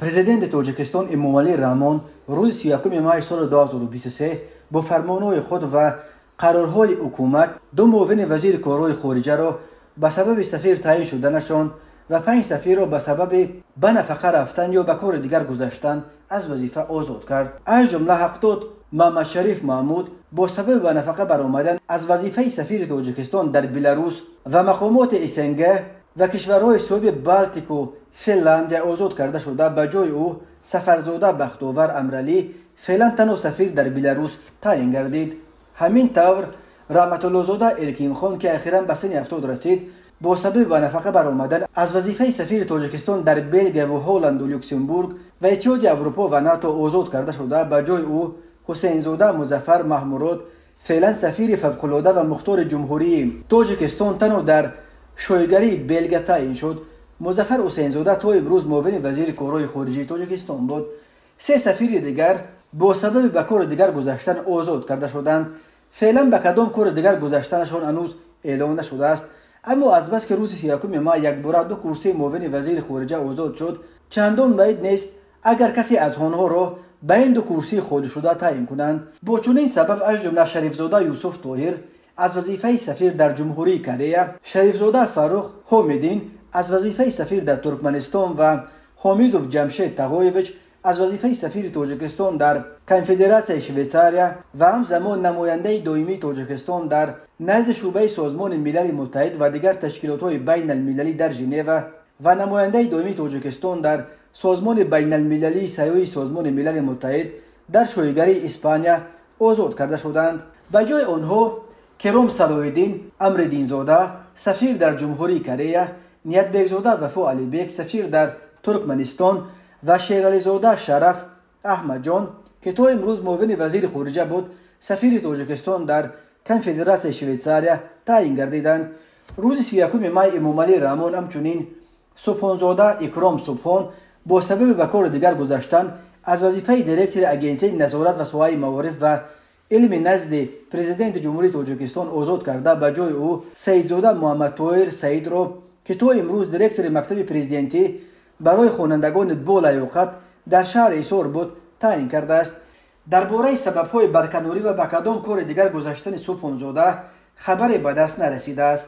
Президенти Тоҷикистон Эмомалӣ Раҳмон рӯзи 31 май соли 2023 бо фармонҳои худ ва қарорҳои ҳукумат ду муовини вазири корҳои хориҷаро ба сабаби сафир таъин шуданашон ва 5 сафирро ба сабаби ба нафақа рафтан ё ба кори дигар гузаштан аз вазифа озод кард. Аз ҷумла ҳақ дод Муҳаммадшариф Маҳмуд бо сабаби ба нафақа баромадан аз вазифаи сафири Тоҷикистон дар Беларус ва мақомоти СНГ ва кишварҳои соҳиби Балтику Финляндия озод карда шуда, ба ҷои ӯ Сафарзода Бахтовар Амралӣ феълан танҳо сафир дар Беларус таъин гардид. Ҳамин тавр Раҳматуллозода Эркинхон, ки ахиран ба синни 70 расид, бо сабаби ба нафақа баромадан аз вазифаи сафири Тоҷикистон дар Белгия ва Ҳолланду Люксембург ва Иттиҳоди Аврупо ва НАТО озод карда шуда, ба ҷои ӯ Ҳусейнзода Музаффар Маҳмурод феълан сафири фавқулода ва мухтори Ҷумҳурии Тоҷикистон танҳо дар шоҳигарии Белгия таъин шуд. Музаффар Ҳусейнзода то имрӯз муовини вазири корҳои хориҷии Тоҷикистон буд. 3 сафири дигар бо сабаби ба кори дигар гузаштан озод карда шуданд. Феълан ба кадом кори дигар гузаштанашон ҳанӯз эълон нашудааст. Аммо азбаски рӯзи 31 май якбора ду курсии муовини вазири хориҷа озод шуд, чандон баъид нест агар касе аз онҳоро ба ин ду курсии холишуда таъин кунанд. Бо чунин сабаб аз ҷумла Шарифзода Юсуф Тоҳир аз вазифаи сафир дар Ҷумҳурии Корея, Шарифзода Фаррух Ҳомидин аз вазифаи сафир дар Туркманистон ва Ҳомидов Ҷамшед Тағоевич аз вазифаи сафири Тоҷикистон дар Конфедератсияи Швейтсария ва ҳамзамон намояндаи доимии Тоҷикистон дар назди шӯъбаи Созмони Милали Муттаҳид ва дигар ташкилотҳои байналмилалӣ дар Женева ва намояндаи доимии Тоҷикистон дар Созмони байналмилалии сайёҳии Созмони Милали Муттаҳид дар шоҳигарии Испания озод карда шуданд. Ба ҷои онҳо Кером Салоҳиддин Амриддинзода сафир дар Ҷумҳурии Корея, Ниятбекзода Вафо Алибек сафир дар Туркманистон ва Шерализода Шараф Аҳмадҷон, ки то имрӯз муовини вазири хориҷа буд, сафири Тоҷикистон дар Конфедератсияи Швейтсария таъин гардиданд. Рӯзи 31 май Эмомалӣ Раҳмон ҳамчунин Субҳонзода Икром Субҳон бо сабаби ба кори дигар гузаштан аз вазифаи директори Агентии назорат ва соҳаи маориф ва илми назди Президенти Ҷумҳурии Тоҷикистон озод карда, ба ҷои ӯ Саидзода Муҳаммадтоҳир Саидро, ки то имрӯз директори мактаби президентӣ барои хонандагони болаёқат дар шаҳри Ҳисор буд, таъин кардааст. Дар бораи сабабҳои барканорӣ ва ба кадом кори дигар гузаштани Субҳонзода хабаре ба даст нарасидааст.